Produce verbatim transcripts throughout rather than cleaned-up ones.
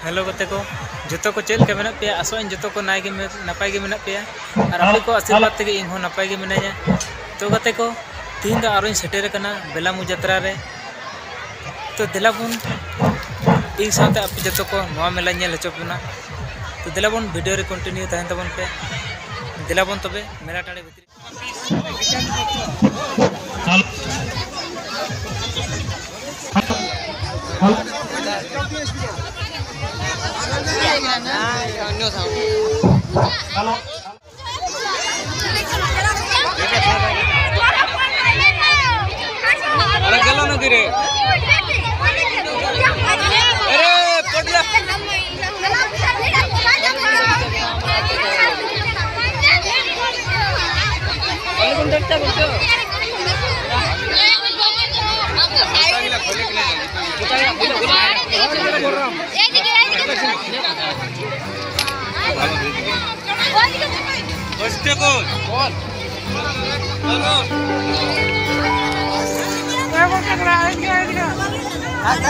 Hello ᱜᱟᱛᱮ ᱠᱚ, ᱡᱚᱛᱚ ᱠᱚ ᱪᱮᱫ ᱞᱮᱠᱟ ᱢᱮᱱᱟᱜ ᱯᱮᱭᱟ? ᱟᱥᱚᱜ ᱟᱹᱧ ᱡᱚᱛᱚ ᱠᱚ ᱱᱟᱭ ᱜᱮ ᱢᱮ-, ᱱᱟᱯᱟᱭ ᱜᱮ ᱢᱮᱱᱟᱜ ᱯᱮᱭᱟ᱾ ᱟᱨ ᱟᱯᱮ ᱠᱚ ᱟᱥᱤᱨᱵᱟᱫᱽ ᱛᱮᱜᱮ ᱤᱧ ᱦᱚᱸ ᱱᱟᱯᱟᱭ ᱜᱮ ᱢᱤᱱᱟᱹᱧᱟ᱾ ᱛᱚ ᱜᱟᱛᱮ ᱠᱚ, ᱛᱤᱦᱤᱧ ᱫᱚ ᱟᱨᱚᱧ ᱥᱮᱴᱮᱨ ᱟᱠᱟᱱᱟ ᱵᱮᱞᱟᱢᱩ ᱡᱟᱛᱨᱟ ᱨᱮ᱾ ᱛᱚ ᱫᱮᱞᱟ ᱵᱚᱱ, ᱤᱧ ᱥᱟᱶᱛᱮ ᱟᱯᱮ ᱡᱚᱛᱚ ᱠᱚ ᱱᱚᱣᱟ ᱢᱮᱞᱟ ᱧᱮᱞ ᱦᱚᱪᱚ ᱵᱚᱱᱟ᱾ ᱛᱚ ᱫᱮᱞᱟ ᱵᱚᱱ, ᱵᱷᱤᱰᱤᱭᱳ ᱨᱮ ᱠᱚᱱᱴᱤᱱᱤᱭᱩ ᱛᱟᱦᱮᱱ ᱛᱟᱵᱚᱱ ᱯᱮ᱾ ᱫᱮᱞᱟ ᱵᱚᱱ ᱛᱚᱵᱮ ᱢᱮᱞᱟ ᱴᱟᱺᱰᱤ ᱵᱷᱤᱛᱨᱤ᱾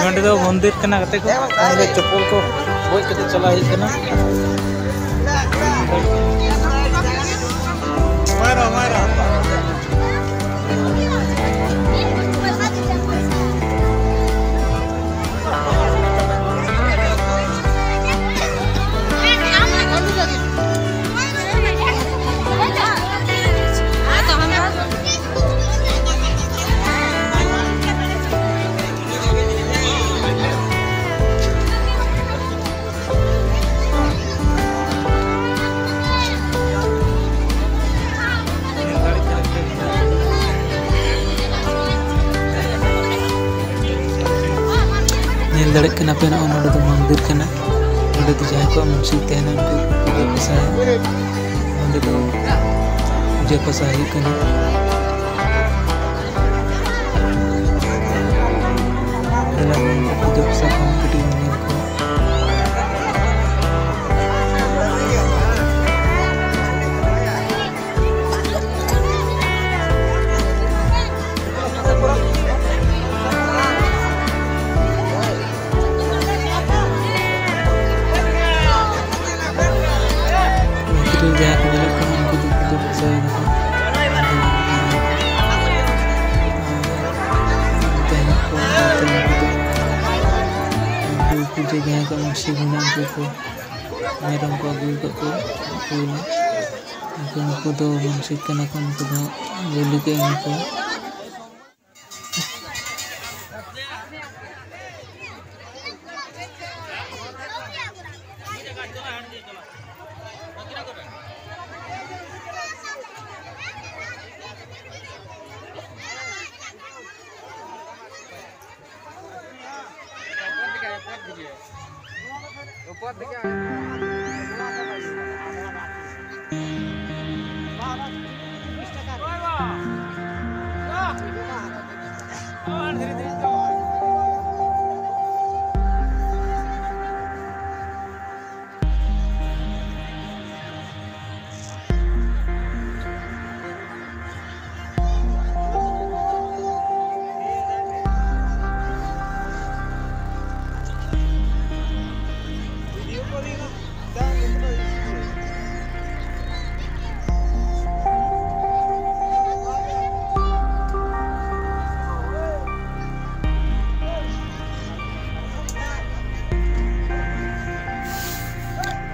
ᱱᱚᱸᱰᱮ ᱫᱚ ᱢᱚᱱᱫᱤᱨ ᱠᱟᱱᱟ ᱜᱟᱛᱮ ᱠᱚ᱾ ᱱᱚᱸᱰᱮ ᱪᱚᱯᱚᱞ ᱠᱚ ᱵᱚᱡ ᱠᱟᱛᱮ ᱪᱟᱞᱟᱣ ᱦᱩᱭᱩᱜ ᱠᱟᱱᱟ᱾ ᱧᱮᱞ ᱫᱟᱲᱮᱭᱟᱜ ᱠᱟᱱᱟ ᱯᱮ, ᱱᱚᱜᱼᱚᱭ ᱱᱚᱰᱮ ᱫᱚ ᱢᱚᱱᱫᱤᱨ ᱠᱟᱱᱟ᱾ ᱱᱚᱰᱮ ᱫᱚ ᱡᱟᱦᱟᱸᱭ ᱠᱚᱣᱟᱜ ᱢᱟᱱᱥᱤᱠ ᱛᱟᱦᱮᱱᱟ, ᱩᱱᱠᱩ ᱯᱩᱡᱟᱹ ᱯᱟᱥᱟ, ᱱᱚᱰᱮ ᱫᱚ ᱯᱩᱡᱟᱹ ᱯᱟᱥᱟ ᱦᱩᱭᱩᱜ ᱠᱟᱱᱟ᱾ ᱫᱮᱞᱟ ᱵᱚᱱ ᱯᱩᱡᱟᱹ ᱯᱟᱥᱟ ᱠᱚᱦᱚᱸ ᱠᱟᱹᱴᱤᱡ ᱵᱚᱱ ᱧᱮᱞ ᱠᱚᱣᱟ᱾ ᱢᱟᱹᱱᱥᱤᱠ ᱢᱮᱱᱟᱜ ᱩᱱᱠᱩ ᱠᱚ ᱢᱮᱨᱚᱢ ᱠᱚ ᱟᱹᱜᱩ ᱟᱠᱟᱫ ᱠᱚᱣᱟ᱾ ᱩᱱᱠᱩ ᱩᱱᱠᱩ ᱫᱚ ᱢᱟᱹᱱᱥᱤᱠ ᱠᱟᱱᱟ ᱠᱚ, ᱩᱱᱠᱩ ᱫᱚ ᱵᱚᱞᱤ ᱠᱚ ᱮᱢ ᱠᱚᱣᱟ᱾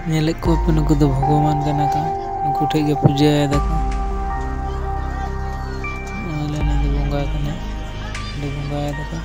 ᱧᱮᱞᱮᱫ ᱠᱚᱣᱟ ᱯᱮ, ᱱᱩᱠᱩ ᱫᱚ ᱵᱷᱚᱜᱚᱵᱟᱱ ᱠᱟᱱᱟ ᱠᱚ, ᱩᱱᱠᱩ ᱴᱷᱮᱡ ᱜᱮ ᱯᱩᱡᱟᱹᱭ ᱫᱟᱠᱚ᱾ ᱱᱚᱜᱼᱚᱭ ᱞᱮ, ᱱᱩᱭ ᱫᱚ ᱵᱚᱸᱜᱟ ᱠᱟᱱᱟᱭ, ᱚᱸᱰᱮ ᱵᱚᱸᱜᱟᱭ ᱫᱟᱠᱚ᱾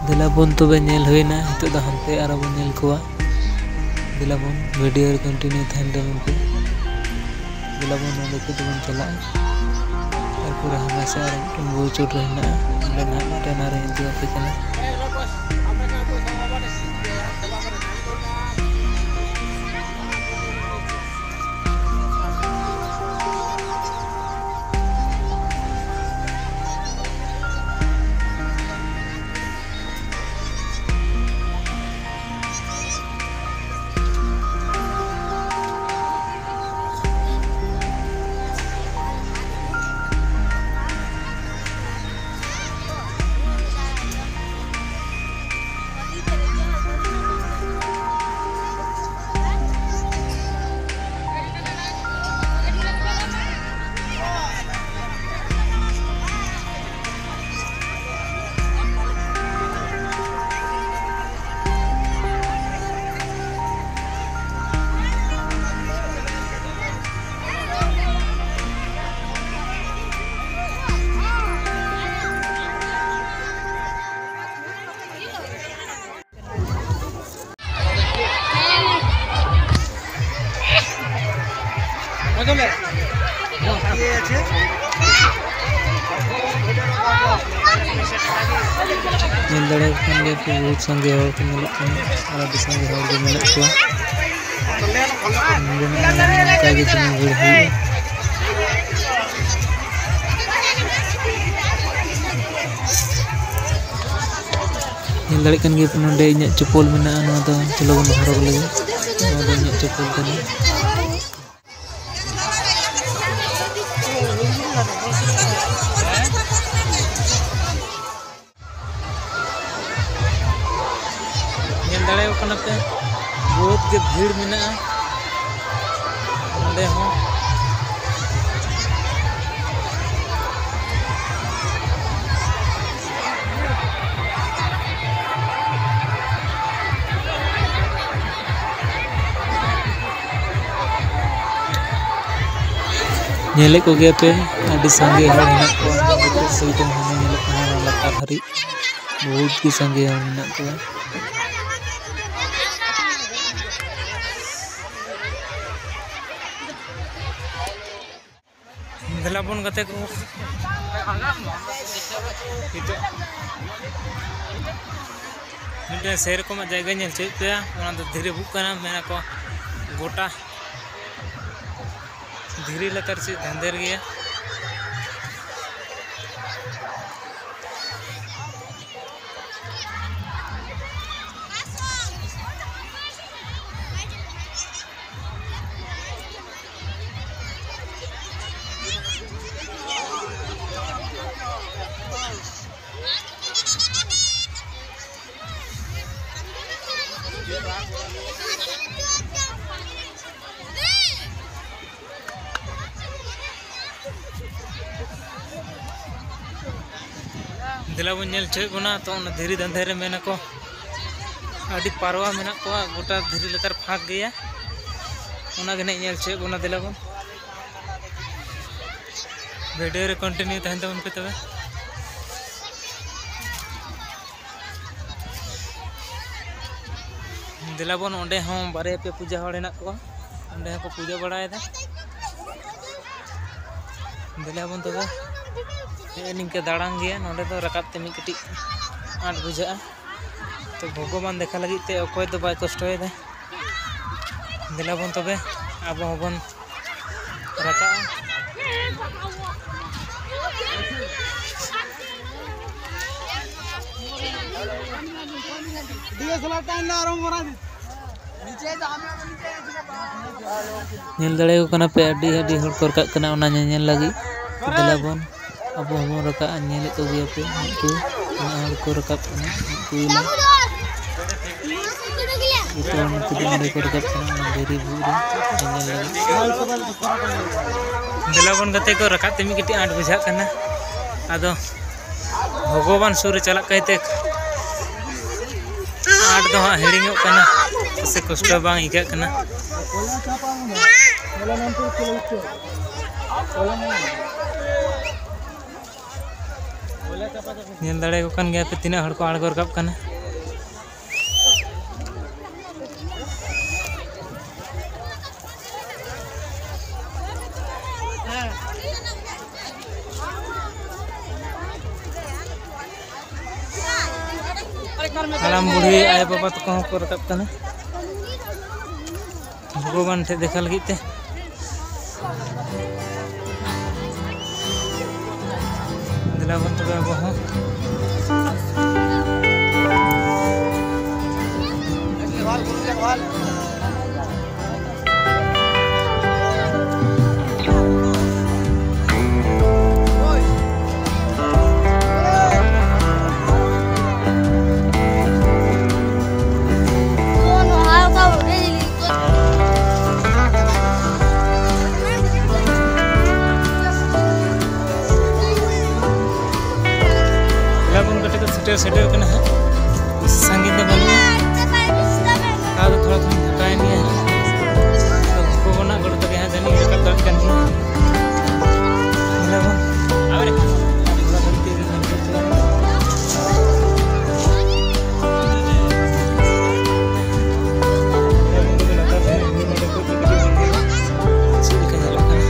ᱫᱮᱞᱟ ᱵᱚᱱ ᱛᱚᱵᱮ, ᱧᱮᱞ ᱦᱩᱭᱱᱟ, ᱱᱤᱛᱚᱜ ᱫᱚ ᱦᱟᱱᱛᱮ ᱟᱨᱚ ᱵᱚᱱ ᱧᱮᱞ ᱠᱚᱣᱟ᱾ ᱫᱮᱞᱟ ᱵᱚᱱ, video ᱨᱮ continue ᱛᱟᱦᱮᱱ ᱛᱟᱵᱚᱱ ᱯᱮ᱾ ᱫᱮᱞᱟ ᱵᱚᱱ, ᱱᱚᱰᱮ ᱠᱷᱚᱡ ᱫᱚᱵᱚᱱ ᱪᱟᱞᱟᱜᱼᱟ᱾ ᱛᱟᱨᱯᱚᱨᱮ ᱦᱟᱱᱟ ᱥᱮᱫ ᱟᱨ ᱢᱤᱫᱴᱮᱱ ᱵᱩᱨᱩ ᱪᱚᱴ ᱨᱮ ᱦᱮᱱᱟᱜᱼᱟ, ᱚᱸᱰᱮ ᱱᱟᱦᱟᱜ ᱢᱤᱫᱴᱮᱱ ᱟᱨᱚᱧ ᱤᱫᱤ ᱟᱯᱮ ᱠᱟᱱᱟ᱾ ᱧᱮᱞ ᱫᱟᱲᱮᱭᱟᱠᱚ ᱠᱟᱱ ᱜᱮᱭᱟ ᱯᱮ, ᱵᱚᱦᱩᱛ ᱥᱟᱸᱜᱮ ᱦᱚᱲ ᱠᱚ ᱧᱮᱞᱚᱜ ᱠᱟᱱᱟ ᱟᱨ ᱟᱹᱰᱤ ᱥᱟᱸᱜᱮ ᱦᱚᱲ ᱜᱮ ᱢᱮᱱᱟᱜ ᱠᱚᱣᱟ᱾ ᱱᱚᱝᱠᱟ ᱜᱮ ᱫᱚᱢᱮ ᱵᱷᱤᱲ ᱦᱩᱭᱩᱜᱼᱟ᱾ ᱧᱮᱞ ᱫᱟᱲᱮᱭᱟᱜ ᱠᱟᱱ ᱜᱮᱭᱟ ᱯᱮ, ᱱᱚᱰᱮ ᱤᱧᱟᱹᱜ ᱪᱚᱯᱚᱞ ᱢᱮᱱᱟᱜᱼᱟ, ᱱᱚᱣᱟ ᱫᱚ ᱪᱚᱞᱚ ᱵᱚᱱ ᱦᱚᱨᱚᱜ ᱞᱮᱜᱮ᱾ ᱱᱚᱣᱟ ᱫᱚ ᱤᱧᱟᱹᱜ ᱪᱚᱯᱚᱞ ᱠᱟᱱᱟ᱾ ᱧᱮᱞ ᱫᱟᱲᱮᱭᱟᱜ ᱠᱟᱱᱟ ᱯᱮ, ᱵᱚᱦᱩᱛ ᱜᱮ ᱵᱷᱤᱲ ᱢᱮᱱᱟᱜᱼᱟ ᱱᱚᱸᱰᱮ ᱦᱚᱸ᱾ ᱧᱮᱞᱮᱫ ᱠᱚᱜᱮᱭᱟ ᱯᱮ, ᱟᱹᱰᱤ ᱥᱟᱸᱜᱮ ᱦᱚᱲ ᱢᱮᱱᱟᱜ ᱠᱚᱣᱟ᱾ ᱱᱤᱛᱚᱜ ᱥᱩᱭ ᱫᱚ ᱦᱟᱱᱮ ᱧᱮᱞᱚᱜ ᱠᱟᱱᱟ, ᱚᱱᱟ ᱞᱟᱛᱟᱨ ᱫᱷᱟᱹᱨᱤᱡ ᱵᱚᱦᱩᱛ ᱜᱮ ᱥᱟᱸᱜᱮ ᱦᱚᱲ ᱢᱮᱱᱟᱜ ᱠᱚᱣᱟ᱾ ᱫᱮᱞᱟ ᱵᱚᱱ ᱜᱟᱛᱮ ᱠᱚ, ᱱᱤᱛᱚᱜ ᱢᱤᱫᱴᱮᱱ ᱥᱮᱨᱚᱠᱚᱢᱟᱜ ᱡᱟᱭᱜᱟ ᱧᱮᱞ ᱦᱚᱪᱚᱭᱮᱫ ᱯᱮᱭᱟ, ᱚᱱᱟ ᱫᱚ ᱫᱷᱤᱨᱤ ᱵᱩᱜ ᱠᱟᱱᱟ, ᱢᱮᱱᱟ ᱠᱚ ᱜᱚᱴᱟ ᱫᱷᱤᱨᱤ ᱞᱟᱛᱟᱨ ᱥᱮᱫ ᱫᱷᱟᱸᱫᱮᱨ ᱜᱮᱭᱟ᱾ ᱫᱮᱞᱟ ᱵᱚᱱ ᱧᱮᱞ ᱦᱚᱪᱚᱭᱮᱫ ᱵᱚᱱᱟ᱾ ᱛᱚ, ᱚᱱᱟ ᱫᱷᱤᱨᱤ ᱫᱟᱸᱫᱷᱮ ᱨᱮ ᱢᱮᱱᱟᱠᱚ ᱟᱹᱰᱤ ᱯᱟᱨᱣᱟ ᱢᱮᱱᱟᱜ ᱠᱚᱣᱟ, ᱜᱚᱴᱟ ᱫᱷᱤᱨᱤ ᱞᱟᱛᱟᱨ ᱯᱷᱟᱸᱠ ᱜᱮᱭᱟ᱾ ᱚᱱᱟ ᱜᱮ ᱱᱟᱜ ᱧᱮᱞ ᱦᱚᱪᱚᱭᱮᱫ ᱵᱚᱱᱟ᱾ ᱫᱮᱞᱟ ᱵᱚᱱ, ᱵᱷᱤᱰᱤᱭᱳ ᱨᱮ ᱠᱚᱱᱴᱤᱱᱤᱭᱩ ᱛᱟᱦᱮᱱ ᱛᱟᱵᱚᱱ ᱯᱮ ᱛᱚᱵᱮ᱾ ᱫᱮᱞᱟ ᱵᱚᱱ, ᱚᱸᱰᱮ ᱦᱚᱸ ᱵᱟᱨᱭᱟ ᱯᱮᱭᱟ ᱯᱩᱡᱟᱹ ᱦᱚᱲ ᱦᱮᱱᱟᱜ ᱠᱚᱣᱟ, ᱚᱸᱰᱮ ᱦᱚᱸᱠᱚ ᱯᱩᱡᱟᱹ ᱵᱟᱲᱟᱭᱮᱫᱟ᱾ ᱫᱮᱞᱟ ᱵᱚᱱ ᱛᱚᱵᱮ, ᱱᱮᱜᱼᱮ ᱱᱤᱝᱠᱟᱹ ᱫᱟᱬᱟᱱ ᱜᱮᱭᱟ᱾ ᱱᱚᱸᱰᱮ ᱫᱚ ᱨᱟᱠᱟᱵ ᱛᱮ ᱢᱤᱫ ᱠᱟᱹᱴᱤᱡ ᱟᱸᱴ ᱵᱩᱡᱷᱟᱹᱜᱼᱟ᱾ ᱛᱚ, ᱵᱷᱚᱜᱚᱵᱟᱱ ᱫᱮᱠᱷᱟ ᱞᱟᱹᱜᱤᱫ ᱛᱮ ᱚᱠᱚᱭ ᱫᱚ ᱵᱟᱭ ᱠᱚᱥᱴᱚᱭᱮᱫᱟ᱾ ᱫᱮᱞᱟ ᱵᱚᱱ ᱛᱚᱵᱮ, ᱟᱵᱚ ᱦᱚᱸᱵᱚᱱ ᱨᱟᱠᱟᱵᱼᱟ᱾ ᱧᱮᱞ ᱫᱟᱲᱮᱭᱟᱠᱚ ᱠᱟᱱᱟ ᱯᱮ, ᱟᱹᱰᱤ, ᱟᱹᱰᱤ ᱦᱚᱲ ᱠᱚ ᱨᱟᱠᱟᱵ ᱠᱟᱱᱟ ᱚᱱᱟ ᱧᱮᱧᱮᱞ ᱞᱟᱹᱜᱤᱫ᱾ ᱫᱮᱞᱟ ᱵᱚᱱ, ᱟᱵᱚ ᱦᱚᱸᱵᱚᱱ ᱨᱟᱠᱟᱵᱼᱟ᱾ ᱧᱮᱞᱮᱫ ᱠᱚᱜᱮᱭᱟ ᱯᱮ, ᱩᱱᱠᱩ ᱛᱤᱱᱟᱹᱜ ᱦᱚᱲ ᱠᱚ ᱨᱟᱠᱟᱵ ᱠᱟᱱᱟ, ᱩᱱᱠᱩ ᱜᱮᱞᱮ ᱡᱚᱛᱚ ᱦᱚᱲ ᱱᱩᱠᱩ ᱫᱚ ᱱᱚᱸᱰᱮ ᱠᱚ ᱨᱟᱠᱟᱵ ᱠᱟᱱᱟ, ᱚᱱᱟ ᱫᱷᱤᱨᱤ ᱵᱩᱨᱩ ᱨᱮ ᱧᱮᱧᱮᱞ ᱞᱟᱹᱜᱤᱫ᱾ ᱫᱮᱞᱟ ᱵᱚᱱ ᱜᱟᱛᱮ ᱠᱚ, ᱨᱟᱠᱟᱵ ᱛᱮ ᱢᱤᱫ ᱠᱟᱹᱴᱤᱡ ᱟᱸᱴ ᱵᱩᱡᱷᱟᱹᱜ ᱠᱟᱱᱟ᱾ ᱟᱫᱚ ᱵᱷᱚᱜᱚᱵᱟᱱ ᱥᱩᱨ ᱨᱮ ᱪᱟᱞᱟᱜ ᱠᱟᱭᱛᱮ ᱟᱸᱴ ᱫᱚ ᱦᱟᱸᱜ ᱦᱤᱲᱤᱧᱚᱜ ᱠᱟᱱᱟ, ᱥᱮ ᱠᱚᱥᱴᱚ ᱵᱟᱝ ᱟᱹᱭᱠᱟᱹᱜ ᱠᱟᱱᱟ᱾ ᱧᱮᱞ ᱫᱟᱲᱮᱭᱟᱠᱚ ᱠᱟᱱ ᱜᱮᱭᱟ ᱯᱮ ᱛᱤᱱᱟᱹᱜ ᱦᱚᱲ ᱠᱚ ᱟᱬᱜᱚ ᱨᱟᱠᱟᱵ ᱠᱟᱱᱟ᱾ ᱦᱟᱲᱟᱢ ᱵᱩᱲᱦᱤ ᱟᱭᱳ ᱵᱟᱵᱟ ᱛᱟᱠᱚ ᱦᱚᱸᱠᱚ ᱨᱟᱠᱟᱵ ᱠᱟᱱᱟ ᱵᱷᱚᱜᱚᱵᱟᱱ ᱴᱷᱮᱱ ᱫᱮᱠᱷᱟ ᱞᱟᱹᱜᱤᱫ ᱛᱮ᱾ ᱫᱮᱞᱟ ᱵᱚᱱ ᱛᱚᱵᱮ ᱟᱵᱚ ᱦᱚᱸ᱾ ᱞᱟᱵᱚᱱ ᱠᱟᱹᱴᱤᱡ ᱠᱚ ᱥᱮᱴᱮᱨ, ᱥᱮᱴᱮᱨ ᱠᱟᱱᱟ ᱦᱟᱸᱜ᱾ ᱵᱮᱥᱤ ᱥᱟᱺᱜᱤᱧ ᱫᱚ ᱵᱟᱹᱱᱩᱜᱼᱟ᱾ ᱟᱫᱚ ᱛᱷᱚᱲᱟ ᱛᱷᱚᱲᱟ ᱯᱷᱟᱸᱠᱟᱭᱮᱱ ᱜᱮᱭᱟ ᱦᱟᱸᱜ᱾ ᱟᱫᱚ ᱩᱱᱠᱩ ᱠᱚ ᱱᱟᱜ ᱜᱚᱲᱚ ᱛᱮᱜᱮ ᱦᱟᱸᱜ ᱡᱟᱹᱱᱤᱡ ᱨᱟᱠᱟᱵ ᱫᱟᱲᱮᱭᱟᱜ ᱠᱟᱱ ᱜᱮᱭᱟ᱾ ᱞᱟᱵᱚᱱ᱾ ᱟᱵᱟᱨ ᱛᱷᱚᱲᱟ ᱜᱷᱟᱹᱲᱤᱡ ᱛᱮ ᱜᱮ ᱦᱟᱸᱜ ᱪᱟᱞᱟᱜ ᱠᱟᱱᱟ᱾ ᱞᱟᱵᱚᱱ ᱛᱚᱵᱮ ᱞᱟᱛᱟᱨ ᱥᱮᱫ ᱱᱚᱰᱮ ᱠᱷᱚᱡ ᱫᱚ ᱠᱟᱹᱴᱤᱡ ᱵᱚᱱ ᱧᱮᱞᱟ ᱪᱮᱫ ᱞᱮᱠᱟ ᱧᱮᱞᱚᱜ ᱠᱟᱱᱟ᱾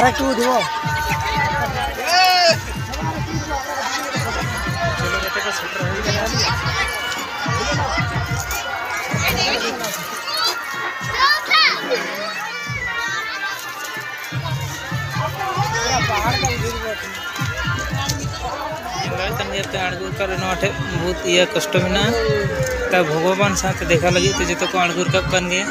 ᱮᱠᱴᱩ ᱫᱤᱵᱚ᱾ ᱧᱮᱞ ᱫᱟᱲᱮᱭᱟᱜ ᱠᱟᱱ ᱜᱮᱭᱟ ᱯᱮ, ᱟᱬᱜᱚ ᱨᱟᱠᱟᱵ ᱨᱮ ᱱᱚᱣᱟ ᱴᱷᱮᱡ ᱵᱚᱦᱩᱛ ᱤᱭᱟᱹ ᱠᱚᱥᱴᱚ ᱢᱮᱱᱟᱜᱼᱟ᱾ ᱛᱟ ᱵᱷᱚᱜᱚᱵᱟᱱ ᱥᱟᱶᱛᱮ ᱫᱮᱠᱷᱟ ᱞᱟᱹᱜᱤᱫ ᱛᱮ ᱡᱚᱛᱚ ᱠᱚ ᱟᱬᱜᱚ ᱨᱟᱠᱟᱵ ᱠᱟᱱ ᱜᱮᱭᱟ᱾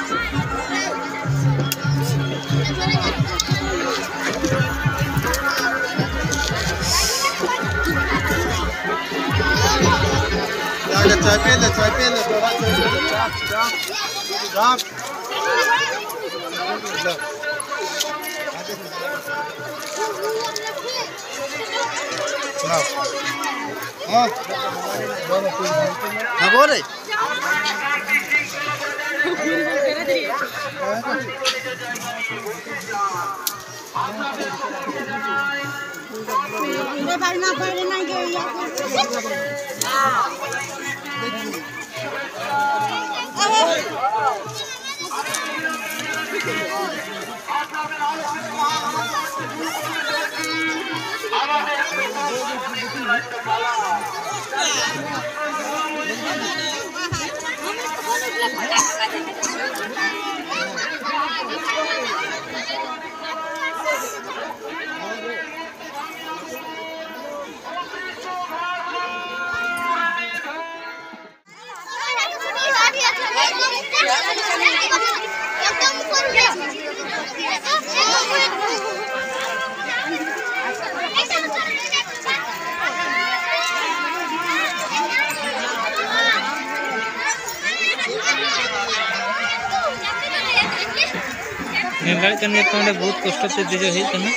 ᱧᱮᱞ ᱫᱟᱲᱮᱭᱟᱜ ᱠᱟᱱ ᱜᱮᱭᱟ ᱯᱮ, ᱚᱸᱰᱮ ᱵᱚᱦᱩᱛ ᱠᱚᱥᱴᱚ ᱛᱮ ᱫᱮᱡᱚᱜ ᱦᱩᱭᱩᱜ ᱠᱟᱱᱟ᱾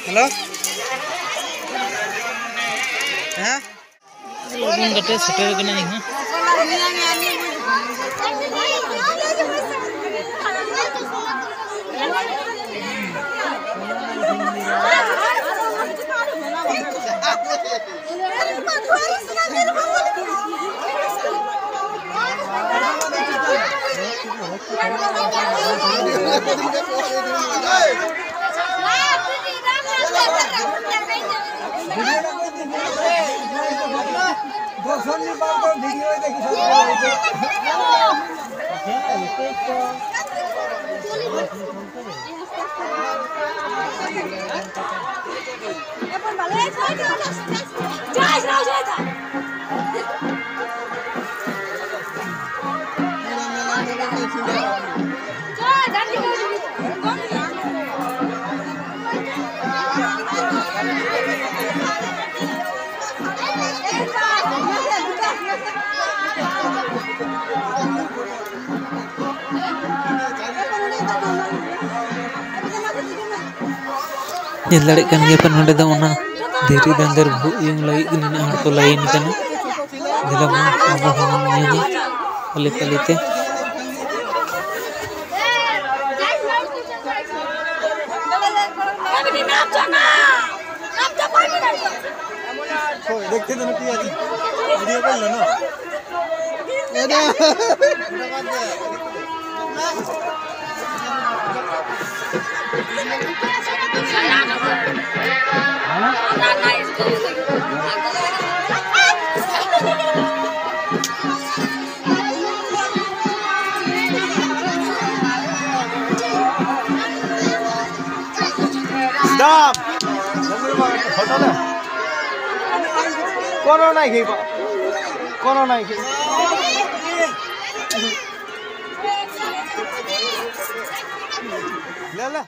ᱦᱮᱞᱳ᱾ ᱦᱮᱸ? ᱞᱚᱜᱚᱱ ᱠᱟᱛᱮ ᱥᱮᱴᱮᱨ ᱠᱟᱱᱟ ᱤᱧ ᱦᱚᱸ᱾ ᱧᱮᱞ ᱫᱟᱲᱮᱭᱟᱜ ᱠᱟᱱ ᱜᱮᱭᱟ ᱯᱮ, ᱱᱚᱰᱮ ᱫᱚ ᱚᱱᱟ ᱫᱷᱤᱨᱤ ᱫᱟᱸᱫᱮᱨ ᱵᱷᱩᱜ ᱤᱭᱟᱹ ᱞᱟᱹᱜᱤᱫ ᱜᱮ ᱱᱤᱱᱟᱹᱜ ᱦᱚᱲ ᱠᱚ ᱞᱟᱭᱤᱱ ᱠᱟᱱᱟ᱾ ᱫᱮᱞᱟ ᱵᱚᱱ ᱟᱵᱚ ᱦᱚᱸᱵᱚᱱ ᱧᱮᱞᱟ ᱯᱟᱞᱮ ᱯᱟᱞᱮ ᱛᱮ᱾ देखते तो नहीं, वीडियो कर लो ना। Stop! फोटो ले। कोनो नहीं खींच, कोनो नहीं खींच। ले ले।